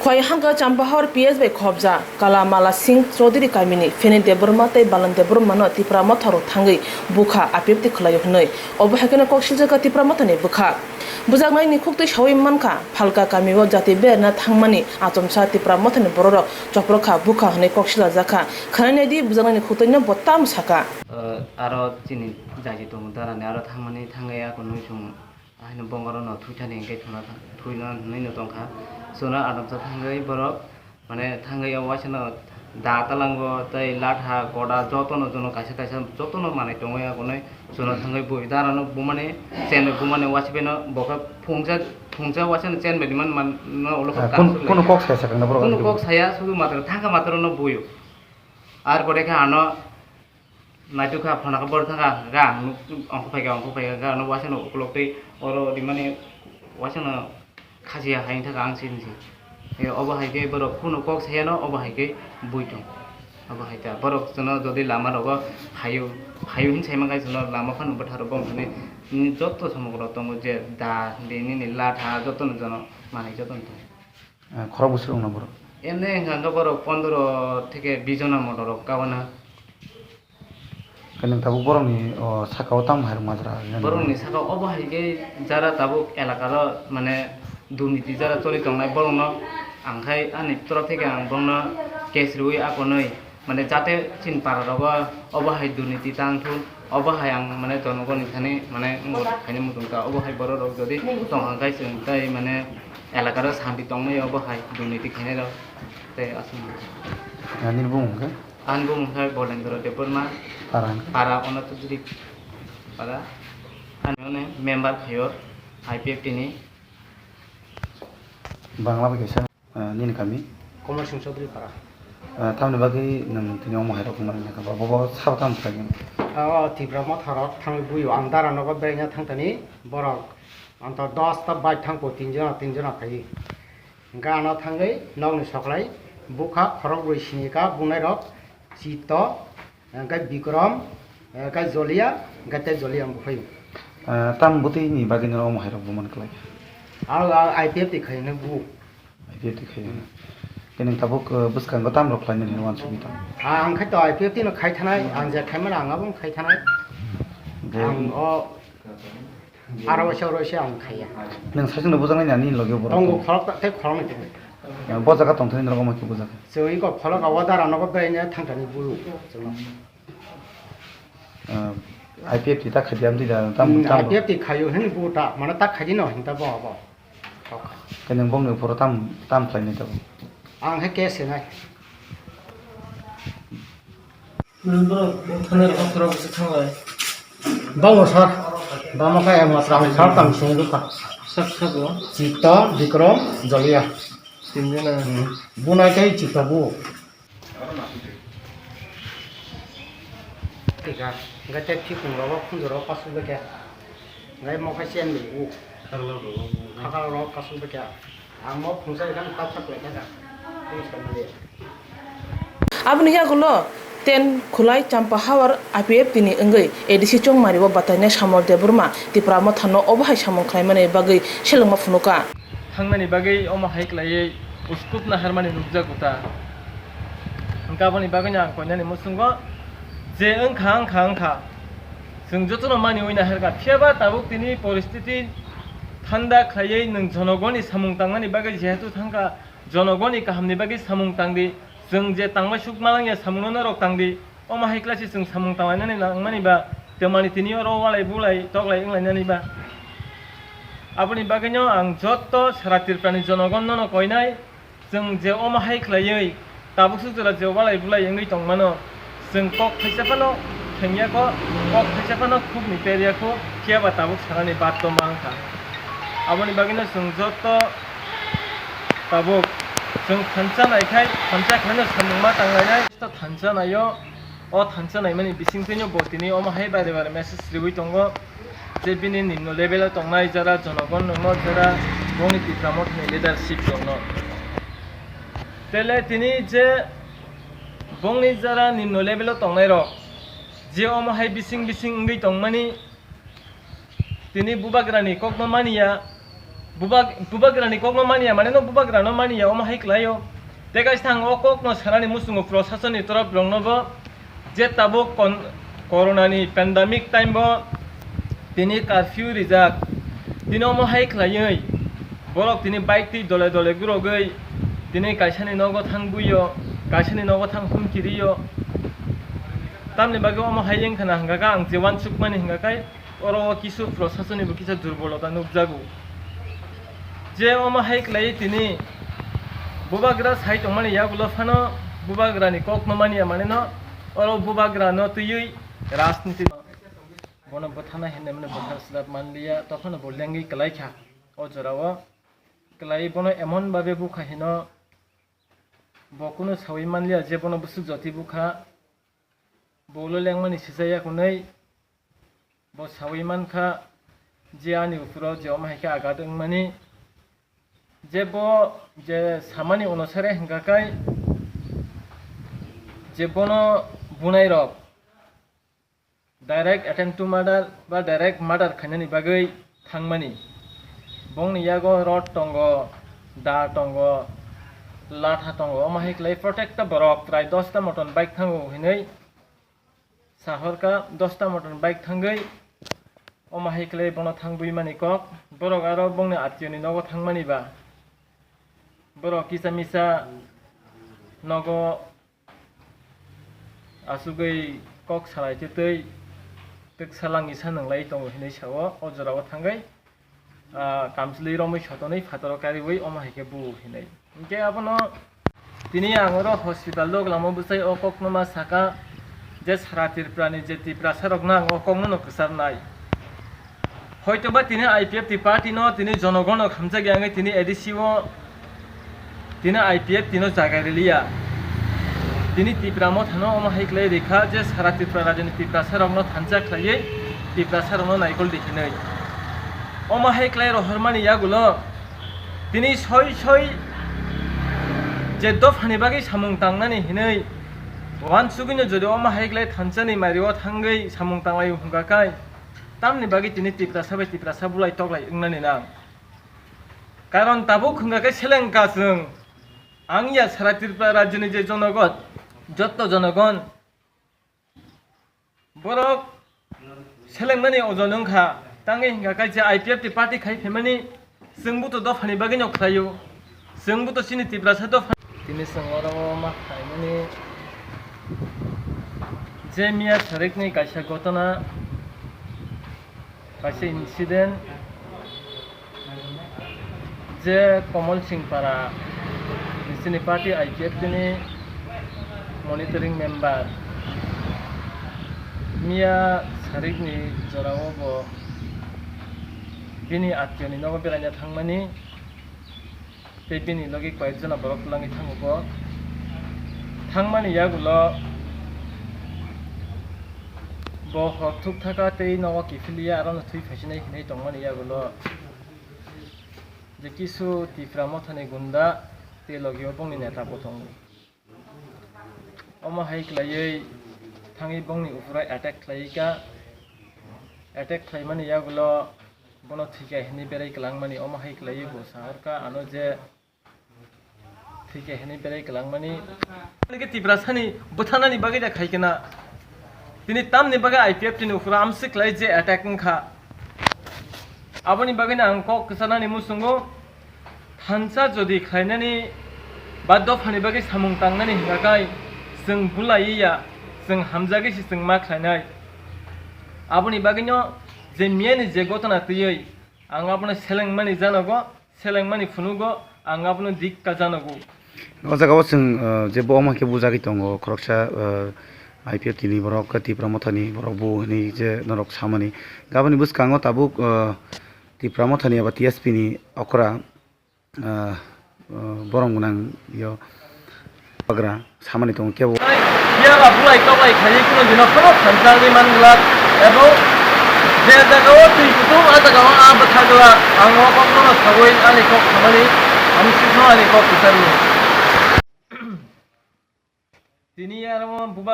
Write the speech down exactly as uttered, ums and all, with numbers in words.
Pai hangka Champahor P S bai khobja Kala Mala Singh Chaudhary kamini Feni Debbarma tei Balan Debbarma no Tipra Motha rok thangwi bukha apipti khwlaio hwnwi. Obo hai kheno kok siljak kha Tipra Motha ni bwkha. Bujaknai ni khuktwi sawi mankha, Phalka kami o jati berna thangmani achomsa Tipra Motha ni borok rok choprok kha bukha hwnwi kok silajakha. Khwnai naidi bujaknai ni khuktwi no bo tamo sakha. Aro chini jaiti tongo darani aro thangmani thangwi ako nwi chwng. Ahino bongorokno thwithani hwnkhe thwna tha-, thwina hwnwi no tongkha. Chwngno adamsa thangwi borok, mane, thangwi o waisano da talango tei latha koda jotono jono kaisa kaisa jotono manwi tongwi agonwi chwngno thangwi bui darano bumani chenwi bumani waisano bokhe phungsa phungsa waisano chenbai man man no ulo Ah, kok kun-, kasu kunu lai. Kok saya sakang na borok Kunu kok saya sudu matro thangka matro no buyo. Ar pore khe ano Naitukha phone khe borok thangkha, hwnkhe ang nuk-, ongkhor phaikha, ongkhor phaikha, hwnkhe ano waisano ukulok twi oro rimani waisano khasiya hai wngkha ang sini se. E, obo hai khe borok kheno kok sayano, obo hai khe bui tong. Obo hai ta borok chwngno jodi lama rogo phaio, phaio hin sai mankha chwngno lama phano bwtharo bong thani, nini joto somok rok tongo je da, de nini latha jotono jono manwi jotono tongo. Eh, khorok bwswk wngna borok? Emne wngkha hwnkhe borok pondro theke bis jona moto rok kawana. Khe nwng tabuk borokni, o, saka-o tamo hai rwma jora? Borokni saka obo hai khe jara tabuk elakaro mane durniti jara choli tongnai borokno ang khai ani torof theke ang borokno case rwui akonwi mane jate chini para rogo obo hai durniti tang thung, obo hai ang mane jonogoni thani mane wngbo khaini muchung kha, obo hai borok rok jodi tong kha khai chwng tai mane elakaro santi tongmani obo hai durniti khainai rok tei aswk. Ah, nini bumung khe? Ani bumung khe Bolendra Debbarma. Para hwnkhe? Para Onatudri para. Ani one member khaio I P F T ni. Bangla bai kaisa. Ah, nini kami? Komor Singh Chaudhary para. Ah, tamni bagwi nwng tini omo hai rok wngmani hwnka ba, bo, bo sabo tamo khlaimani? Ah, o Tipra Motha rok thangwi buio ang dara nogo beraina thangtani borok anto dos ta bike thangpo tin jona, tin jona khaiwi. Hwnkhe ano thangwi nokni soklai bukha khorok brwi sini ka bunai rok chito, hwnkhe Bikrom, hwnkhe Jolia, hwnkhe tei Jolia wng buphai. Ah, tam bwtwi ni bagwi no omo hai rok buman klai? Aro I P F T khai hwnwi bu. I P F T khai hwnwi. Khe nwng tabuk, ah, bwskango tam rok khlainani hwnwi uansukgwi tong? Ah, ang khai to I P F T no khai thanai, ang je khai mano ang abo khai thanai. Bo- Ang o Aro waisa, aro waisa ang khaiya. Nwng saichung no bujaknai nani logi borok Tongo tongo? Khorok ta, tei khoroknwi tongo. Ya, bo jaga tongthani norok omo khe bujak. Chwng iko khorok o dara nogo beraina thangthani bulu. Chwng. Ah, I P F T ta khaidi amtwi da, tam, Hmm, tam. I P F T khaio hini bu ta, mane ta khaidi no hinta bo, bo. Khe nwng bongni uphoro tam, tam khlainai tabuk? Ang he case hinai. Bango sir, bamo kaya masra sir tam sini luka. Sir, sir, bo? Chito, Bikrom, Jolia. Tinjana. Hmm. Bunai kai chito bu. Tika, gate phikung rogo khunjuro pasu beke. Ngai mo khai chen ni u. Khakalo rogo. Khakalo rogo pasu beke. Ang mo phungsa ikan tapsak lai kaka. Phungsa mali. Aboni yagulo ten Khulai Champahawar I P F T ni wngwi A D C chongmari o batainai Samol Debbarma Tipra Motha no obo hai samung khlaimani bagwi selengma phunukha. Thangnani bagwi omo hai khlaiwi uskup naharmani nukjago ta. Hwnkhe aboni bagwino ang koinani muchungo je wngkha, wngkha, wngkha. Chwng jotono maniwi naharkha, phiyaba tabuk tini poristiti thanda khlaiwi nwng jonogoni samung tangnani bagwi jehetu thangkha, jonogoni kahamni bagwi samung tangdi, chwng je tangbai suk malangya samungno norok tangdi, omo hai khlai se chwng samung tanglainani nangmani ba, twmani tini oro walai bulai toklai wnglainani ba. Aboni bagwino ang jotto sara Tripurani jonogon nono koinai, chwng je omo hai khlaiwi tabuk suk jora je walai bulai wngwi tongmano, chwng kok thaisa phano thengya kho, kok thaisa phano khukni perya kho, phiyaba tabuk sanani baat tongma wngkha. Aboni bagwino chwng jotto tabuk chwng thansa naikhai, thansa khlaino samung ma tanglainai. Thansa naio, o thansa naimani bisingtwino bo tini omo hai bare bare message riwi tongo je bini nimno level o tongnai jara jonogon rokno, jara bongni Tipra Mothani leadership rokno. Tele tini je bongni jara nimno level o tongnai rok je omo hai bising bising wngwi tongmani, tini bubagrani kokno maniya, Bubag-, bubagrani kokno maniya, mane no bubagrano maniya, omo hai klaio. Tei kaisa ang o kokno sanani muchungo prosasonni torop roknobo je tabuk kon-, coronani pandemic time bo tini curfew rijak, tini omo hai khlaiwi borok tini bike twi dole dole gurogwi tini kaisani nogo thangbuio, kaisani nogo thang humkiriyo. Tamni bagwi omo hai wngkha na hwnkha khe ang je uansukmani hwnkha khe oro o kisu prosasonni bo kisa durbolota nukjago. Je omo hai khlaiwi tini bubagra sai tongmani yagulo phano bubagrani kokno maniya maneno oro bubagrano twiwi rajniti bono bwthana hinwi mano bwthar slap manliya, tophano bo lengwi kwlaikha o jorao. Kwlaiwi bono emon babe bukha hino bo kunu sawi manliya je bono bwswk jotwi bukha. Bo ulo lengmani sijaya hwnwi bo sawi mankha je ani uphuru je omo hai khe agat wngmani, je bo je samani onusare hwnkha khe je bono bunairok direct attempt to murder ba direct murder khainani bagwi thangmani. Bongni yago rod tongo, da tongo, latha tongo, omo hai khlai protecta borok prai dosta moton bike thango hinwi sahorkha, dosta moton bike thangwi omo hai khlai bono thangbwi mani kok. Borok aro bongni atiyoni nogo thangmani ba borok kisa misa nogo asugwi kok salai twi twi twksa langisa nwnglai tongo hinwi sao. O jorao thangwi, ah, kamchwlwi romwi sotonwi phataro kariwi omo hai khe bu hinwi. Hinkhe abono tini ang oro hospital dok lama bwsai o kokno ma saka je sara Tripurani je Tiprasa rokno ang o kokno no kwcharnai. Hoitoba tini I P F T party no tini jonogon no khamjak ya wngwi tini A D C o tini I P F T no jaga riliya. Tini Tipra Motha no omo hai khlai rikha je sara Tripura rajyoni Tiprasa rok no thansa khlaiwi Tiprasa rok no naikol di hinwi. Omo hai khlai rohormani yagulo tini soi soi je dophani bagwi samung tangnani hinwi uansugwino jodi omo hai khlai thansani mario thangwi samung tanglai hwnkha khe tamni bagwi tini Tiprasa bai Tiprasa bulai toklai wngnani nang? Karon tabuk hwnkha khe seleng ka chwng. Ang ya sara Tripura rajyoni je jonogon, jotto jonogon, borok selengmani ojon wngkha. Tangwi hwnkha khe je I P F T party khai phaimani, chwngbo to dophani bagwino khlaio. Chwngbo to chini Tiprasa dopha. Tini chwng oro o ma khlaimani je miya sarikni kaisa gotona, kaisa incident, je Komol Singh Para, nini party I P F T ni monitoring member, miya sarikni jorao bo bini atiyoni nogo beraina thangmani. Tei bini logi koyekjona borok twlangwi thango bo. Thangmani yagulo bo hor thuk thaka tei nogo kiphilwi ya, arono thwi phaisinai hinwi tongmani yagulo je kisu Tipra Mothani gunda tei logi o bongni neta bo tongo. Omo hai khlaiwi thangwi bongni uphuru attack khlaiwi kha. Attack khlaimani yagulo bono thwikha hinwi berai kwlangmani, omo hai khlaiwi bo sahorkha ano je thwikha hinwi berai kwlangmani. Nini khe Tiprasani bwtharnani bagwi da khai khe na? Tini tamni bagwi I P F T ni uphuru amswk khlai je attack wngkha. Aboni bagwino ang kok kwcharnani muchungo, thansa jodi khlainani ba dophani bagwi samung tangnani hwnkha khe chwng bulaiwi ya, chwng hamjagwi se chwng ma khlainai. Aboni bagwino je miyani je gotona twiwi ang abono selengmani janogo, selengmani phunugo, ang abono dikka janogo. O jaga o chwng, uh, je bo omo khe bujagwi tongo, khoroksa, uh, I P F T ni borok, Tipra Mothani borok bo hinwi je norok samani. Aboni bwskango tabuk, uh, Tipra Mothani eba T S P ni okra, uh, uh, borong gwnang yo bagra samani tongo kebo. Phiya ba bulai toklai khlaiwi kuno dino phano thansa wngwi man glak, ebo je jaga o twi kutung a jaga o a bwtha glak, ang o kokno no sawi ani kok samani, ani sikno ani kok kwcharni. Tini aro buba